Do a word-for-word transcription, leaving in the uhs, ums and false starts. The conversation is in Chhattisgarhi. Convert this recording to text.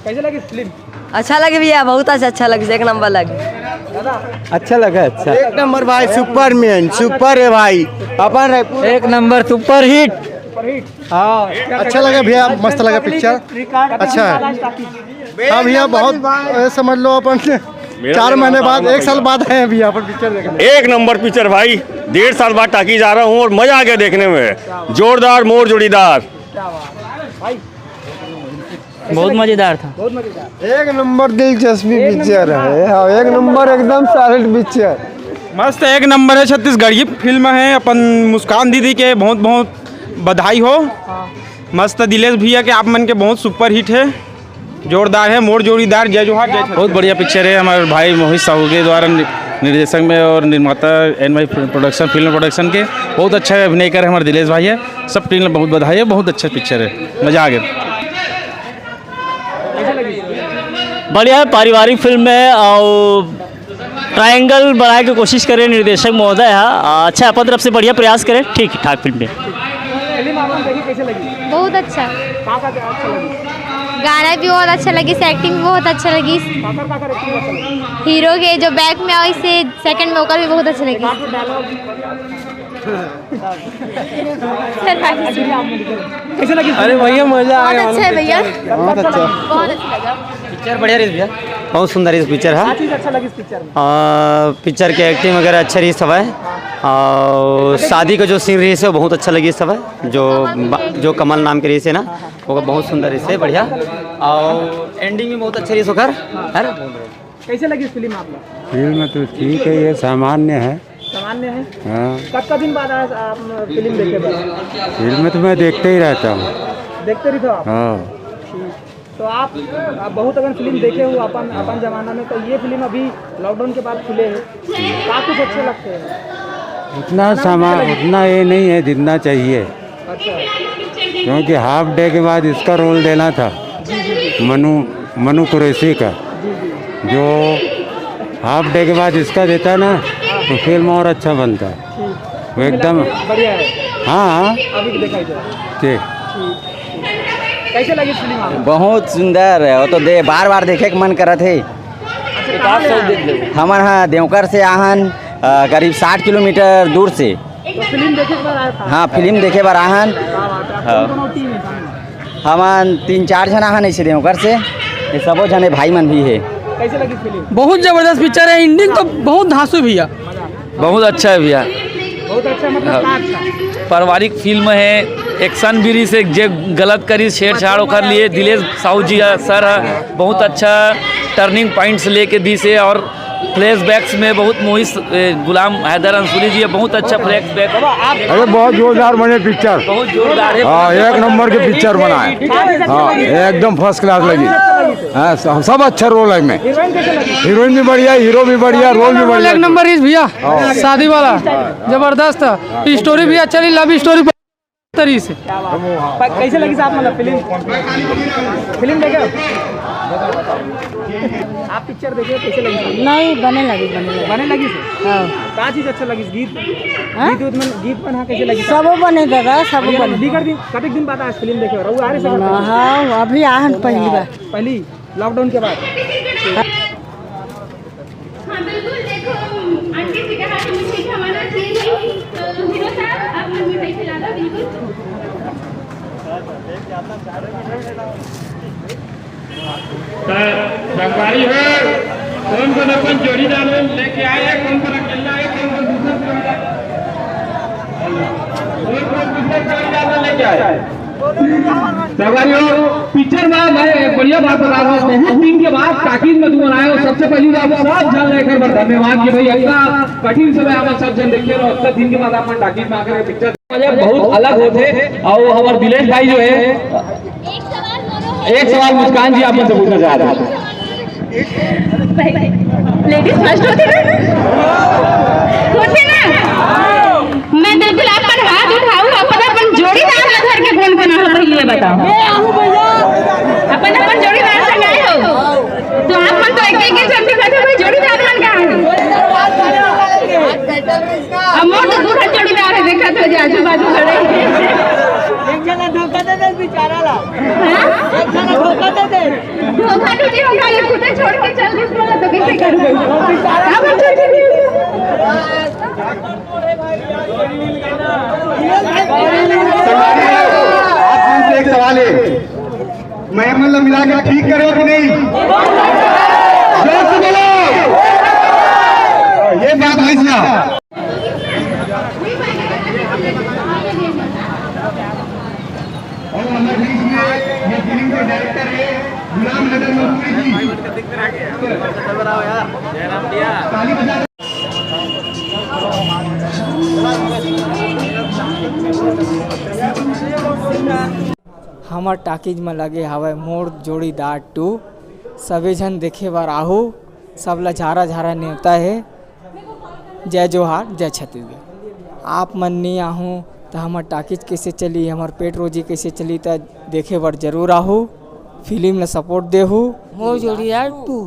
कैसे लगी फिल्म? अच्छा लगे भैया, बहुत अच्छा, अच्छा लगे, एक नंबर लगे। अच्छा लगा, अच्छा। एक नंबर भाई, सुपरमैन, सुपर है भाई। अपन रायपुर एक नंबर सुपर हिट। हाँ, अच्छा लगा भैया, मस्त लगा पिक्चर। अच्छा है। हाँ भैया, बहुत, ए, समझ लो अपन चार महीने बाद, एक साल बाद आए हैं भैया अपन पिक्चर देखने। एक नंबर पिक्चर भाई, डेढ़ साल बाद टाकीज आ रहा हूँ और मजा आ गया देखने में। जोरदार मोर जोड़ीदार। बहुत मजेदार था। एक नंबर दिलचस्पी पिक्चर है। हाँ, एक नंबर एकदम सॉलिड पिक्चर। मस्त, एक नंबर है, छत्तीसगढ़ी फिल्म है। अपन मुस्कान दीदी के बहुत बहुत बधाई हो। मस्त, दिलेश भैया के आप मन के बहुत सुपर हिट है, जोरदार है। मोर जोड़ीदार, जय जोहार, जय छत्तीसगढ़। बहुत बढ़िया पिक्चर है, हमारे भाई मोहित साहू के द्वारा नि-, निर्देशन में और निर्माता N Y production, film production के बहुत अच्छा अभिनय करे हमारे दिलेश भाई है। सब टीम बहुत बधाई है, बहुत अच्छा पिक्चर है, मजा आ गया। बढ़िया है, पारिवारिक फिल्म है और ट्रायंगल बनाए के कोशिश करे निर्देशक महोदय है। आ, अच्छा, अपन तरफ से बढ़िया प्रयास करे, ठीक ठाक फिल्म है। फिल्म आप लोग देखी, कैसे लगी? बहुत अच्छा। का का अच्छा लगी? गाना भी बहुत अच्छा लगी, एक्टिंग भी बहुत अच्छा लगी। काकर काकर एक्टिंग अच्छा लगी? हीरो के जो बैक में आवे, से सेकंड में ओकर भी बहुत अच्छा लगी। एक आध डायलॉग। कैसे लगी? अरे भैया, मजा आ बहुत गया। अच्छा है भैया। बहुत अच्छा। बहुत अच्छा लगा। पिक्चर बढ़िया रही भैया। बहुत सुंदर इस पिक्चर है। क्या चीज़ अच्छा लगी इस पिक्चर में? आ, पिक्चर के एक्टिंग वगैरह अच्छा रही सब है। और शादी का जो सीन रही है, बहुत अच्छा लगी सब है। जो बा-, जो कमल नाम के रही है ना, वो बहुत सुंदर रही है, बढ़िया। और एंडिंग भी बहुत अच्छा रही है, सुखर है ना? कैसे लगी फिल्म आप लोग? फिल्म तो ठीक है, ये सामान्य है। सामान्य है। हाँ। कतका दिन बाद आज आप फिल्म देखे बा? फिल्म तो मैं देखते ही रहता हूँ। देखते रहिथो आप? हाँ। ठीक। तो आप, आप बहुत अगर फिल्म देखे हो अपन, अपन जमाना में, तो ये फिल्म अभी लॉकडाउन के बाद खुले है, का कुछ अच्छे लगते हैं? उतना सामान, उतना ये नहीं है जितना चाहिए। अच्छा। क्योंकि हाफ डे के बाद इसका रोल देना था, मनु, मनु कुरैशी का। जो हाफ डे के बाद इसका देता ना, तो फिल्म और अच्छा बनता। वो एकदम बढ़िया है। हाँ, हाँ। अभी भी दिखाई दे रहा है। जी। ठीक। कैसे लगी फिल्म आपको? बहुत सुंदर है, वो तो दे, बार बार देखे के मन करत है। अच्छा, कहाँ से आए हैं? हमन हा देवकर से आहन, अ, करीब साठ किलोमीटर दूर से। तो फिल्म देखे के बाद आए थे? हाँ, फिल्म देखे बर आहन। क्या बात है। हाँ। कौन कौन टीम है सामने? हमन तीन चार झन आहन ऐसे देवकर से, ये सबो झने भाई मन भी है। कैसे लगी फिल्म? बहुत जबरदस्त पिक्चर है, एंडिंग तो बहुत धांसू भैया। बहुत अच्छा है भैया। बहुत अच्छा, मतलब हाँ। का अच्छा? पारिवारिक फिल्म है, एक्शन भी रही से, जे गलत करी छेड़छाड़ ओकर लिए दिलेश साहू जी है, सर है, बहुत अच्छा टर्निंग पॉइंट्स लेके दी से और फ्लैशबैक्स में बहुत मोहित, ए, गुलाम हैदर अंसुरी जी है, बहुत अच्छा फ्लैशबैक। अरे बहुत जोरदार बने पिक्चर। बहुत जोरदार है। हाँ, एक नंबर के पिक्चर बनाए। हाँ, एकदम फर्स्ट क्लास लगी। हाँ, सब, सब अच्छा रोल है में। हीरोइन भी बढ़िया, हीरो भी बढ़िया, रोल भी बढ़िया। एक नंबर इस भैया, हाँ। शादी वाला जबरदस्त है। स्टोरी भी अच्छा रही, लव स्टोरी तरी से। क्या बात। प-, कैसे लगी साहब, मतलब फिल्म? फिल्म देखे हो? आप पिक्चर देखे हो, कैसे लगी? नहीं, बने लगी, बने लगी। बने लगी से? हाँ। का चीज अच्छा लगी? गीत? हाँ? गीत उत मन, गीत मन, हाँ, कैसे लगी? सबो बने दादा, सबो बढ़िया बने। लगी। कतेक दिन, कतेक दिन बाद आज फिल्म देखे हो? रहू आ रहे से घर पे? हाँ, अभी आहन पहली बार। पहली लॉकडाउन के बाद। हाँ, बिल्कुल, देखो, आंटी जी के हाथ में मीठा वाला चीज है, तो हीरो साहब, आप लोग मिठाई खिला दो, बिल्कुल। तो संगवारी हो, कौन कौन अपन जोड़ीदार लेके आए हैं, कौन कौन अकेला है, कौन कौन दूसरा जोड़ीदार, कौन कौन दूसरा जोड़ीदार लेके आए? संगवारी हो, पिक्चर में मैं एक बढ़िया बात बता रहा हूँ, बहुत दिन के बाद टाकीज में तुम आए हो, सबसे पहली बात सब झन ला एकर बर धन्यवाद कि भाई इतना कठिन समय आप सब झन देखे रहो, इतना दिन के बाद आप मन टाकीज में आकर पिक्चर बहुत अलग होते। और हमारे दिलेश भाई जो है, एक सवाल मुस्कान जी आप मन से पूछना चाहते हैं। लेडीज फर्स्ट होते ना, होते ना। मैं बिल्कुल अपन हाथ उठाऊं, अपन, अपन जोड़ीदार ला धर के कौन कौन आए हो, पहले ये बताओ। अपन, अपन जोड़ीदार संग आए हो, तो आप मन तो एक, एक, एक जन दिखाते हो, भाई जोड़ीदार मन कहाँ है? अब मोर तो दूर है जोड़ीदार है, देखा तो जे आजू बाजू खड़े हैं। एक जना धोखा दे दे बेचारा ला। हाँ? एक जना धोखा दे दे। धोखा छोड़ के चल दिस बोला तो कैसे करूँ? क्या बात है? आप मन से एक सवाल है, मैं मन ला मिला के ठीक करे हो कि नहीं? जोर से बोलो। ये बात है इसका। और हमारे बीच में ये फिल्म के डायरेक्टर है गुलाम नदर मंसूरी जी। ताली बजा। हमर टॉकीज म लगे हवय मोर जोड़ीदार टू। सबे झन देखे बर आहू, सब ला झारा झारा नेवता हे। जय जोहार, जय छत्तीसगढ़। आप मन नी आहू त हमर टॉकीज कइसे चली, हमर पेट रोजी कइसे चली, त देखे बर जरूर आहू, फिल्म ला सपोर्ट देहू। मोर जोड़ीदार टू।